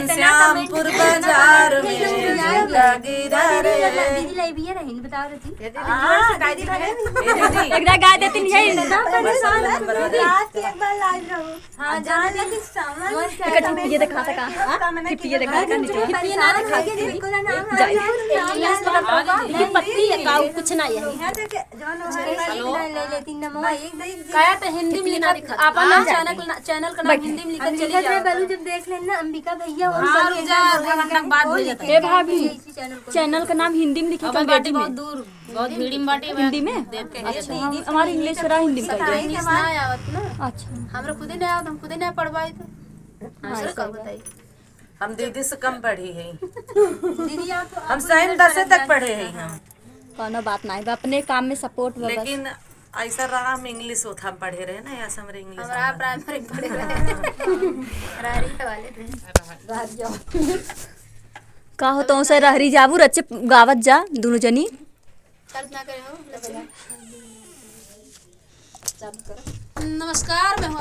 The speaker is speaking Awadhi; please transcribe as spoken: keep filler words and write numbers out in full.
श्यामपुर बाजार में झूला गिरा रे। दीदी लाइव ये रही, बताओ रे जी। ए दीदी, एकरा गा देती नहीं है। रात के एक बार लाइव रहू। हाँ, जान लगी सामान। एकर टिप्पी ये देखा था का? हाँ? टिप्पी ये देखा था का नीचे? टिप्पी ये ना देखा। बिल्कुल ना, नाम जाए। ये पत्ती है का? कुछ ना है। यहाँ तक जौन है, हेलो। ले लेती नमवा, एक दे, एक दे। काहे तो हिंदी में लिखा, आपन नाम, चैनल का नाम हिंदी में लिखा, चली जाओ। बोलू, जब देख लेना अंबिका भैया, हाँ, रुक जा, आधा घंटा के बाद भेजत है। ए भाभी, चैनल का नाम हिंदी में लिखे, अब बाटी बहुत दूर, बहुत भीड़ में बाटी, हिंदी में? अच्छा, हम, हमारी इंग्लिश रहा, हिंदी में कर दे। इंग्लिश ना आवत ना। अच्छा। हमरा खुदे ना आवत, हम खुदे ना पढ़वाई तो। हाँ, दूसरे का बताई। हम दीदी से कम पढ़ी है। दीदी, आप, हम आप साइन दसे तक पढ़े हैं हम। कौनो बात नहीं बा, अपने काम में सपोर्ट बा बस। लेकिन ऐसा रहा, हम इंग्लिश ओथा में पढ़े रहे ना, यहाँ से हमरे इंग्लिश हमरा आवत। प्राइमरी पढ़े रहे। रारी वाले थे। का हो, तो से रहरी जाबू, रच्चे गावत जा, दुनो जनी। चालू ना करे हो, लक्ष्मी। चालू करो। नमस्कार, मैं हूँ